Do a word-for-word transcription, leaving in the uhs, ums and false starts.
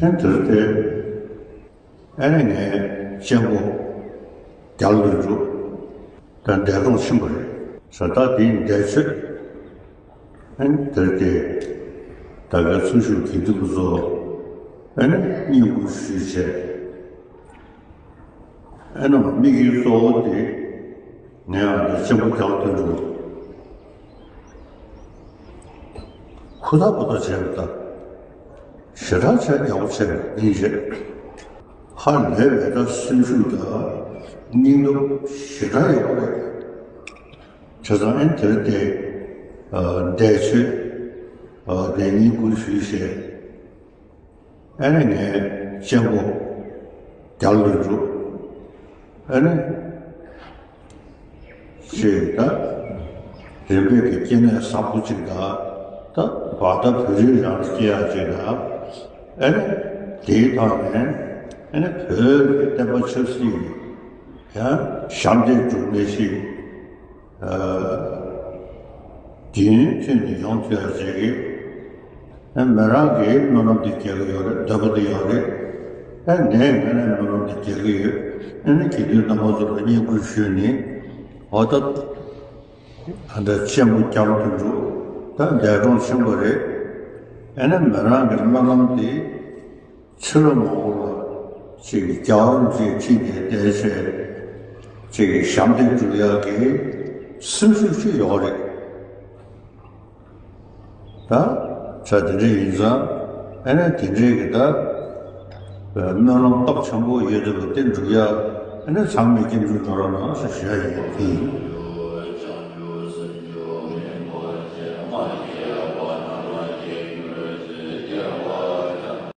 ཨེ་དེར་དེ། ཨེ་ནས་ངས་གཅེན་པོ་རྒྱ་ལོ་འབྲུག་དང་འདས་གྲོངས་ཕྱིན་པ་རེད། ས་ད་དེའི་འདས་མཆོད། ཨེ་ནས་དེར་དེ། ད་གའི་ཚུལ་ཤུགས་དགེ་འདུན་པ་ཚོ། ཨེ་ནས་བསྙེན་བཀུར་ཞུས་བྱས། ཨེ་ནས་དམིགས་ཡུལ་གཙོ་བོ་དེ། ངས་ཨ་ནི་གཅེན་པོ་རྒྱ་ལོ་དོན་གྲུབ། ཧུར་ཐག་པ་ཐག་བྱས་པ་དང་། ཞེ་དྲག་བྱས་ཡག་པོ་བྱས་པ་ཡིན་རེད། ཧ་ལས་པའི་ད་སེམས་ཤུགས་དང་སྙིང་སྟོབས་ཞེ་དྲག་ཡོད་པ་རེད། བྱས་ཙང་ཨེ་དེར་དེ། ཨ་འདས་མཆོད། ཨ་དེ་བསྙེན་བཀུར་ཞུས་བྱས། ཨེ་ནས་ངས་གཅེན་པོ་རྒྱ་ལོ་འབྲུག་ཨེ་ནས་ཅེས་ད། རིམ་པས་ཀྱི་སྐྱེ་གནས་བཟང་པོ་ཅིག་དང་། ད་བར་ད་བོད་རིགས་རང་ལ་སྐྱེ་ཡག་ཅིག་དང་། ཨེ་ནས་དེའི་ཐོག་ནས་ཨེ་ནས་བོད་ཀྱི་བསྟན་པ་ཆབ་སྲིད་ཀྱི་ཡང་ཞབས་འདེགས་སྒྲུབ་མཁན་ཞིག་རྒྱུན་མཐུད་ནས་ཡོང་ཐུབ་ཡག་ཅིག་གི། ཨ་མི་རང་གིས་སྨོན་ལམ་དེ་རྒྱག་གི་ཡོད་རེད། འདོད་པ་དེ་ཡོད་རེད། ཨ་ངས་ངས་ནས་སྨོན་ལམ་དེ་རྒྱག་གི་ཡོད། ཨ་ནི་དགེ་འདུན་རྣམ་པ་ཚོ་ལ་བསྙེན་བཀུར་ཞུས་ནས། འོ་ད། ཨ་ད་གཅེན་པོ་རྒྱ་ལོ་དོན་གྲུབ་ད་འདས་གྲོངས་ཕྱིན་པ་རེད། ཨ་ནི་མི་རང་གི་སྨོན་ལམ་དེ། ཕྱི་ལོ་མང་པོ་ལ་ཅིག་གི་རྒྱལ་བ་རིན་པོ་ཆེའི་འཁྲིས་ནས་བསྡད་བྱས་ཅིག་གི་ཞབས་འདེགས་སྒྲུབ་ཡག་གི་སེམས་ཤུགས་ཅིག་ཡོད་རེད། ད་ཆ་དེ་འདྲ་ཡིན་ཙང་ཨ་ནི་དེ་འདྲའི་གི་ད་སྨོན་ལམ་སྟོབས་ཆེན་པོ་ཡོད་དེ་ལ་བརྟེན་འགྲུབ་ཡག་ཨ་ནི་ཚང་མས་སྐྱབས་འཇུག་གནང་རོགས་གནང་ཞེས་ཞུ་ཡག་ཡིན།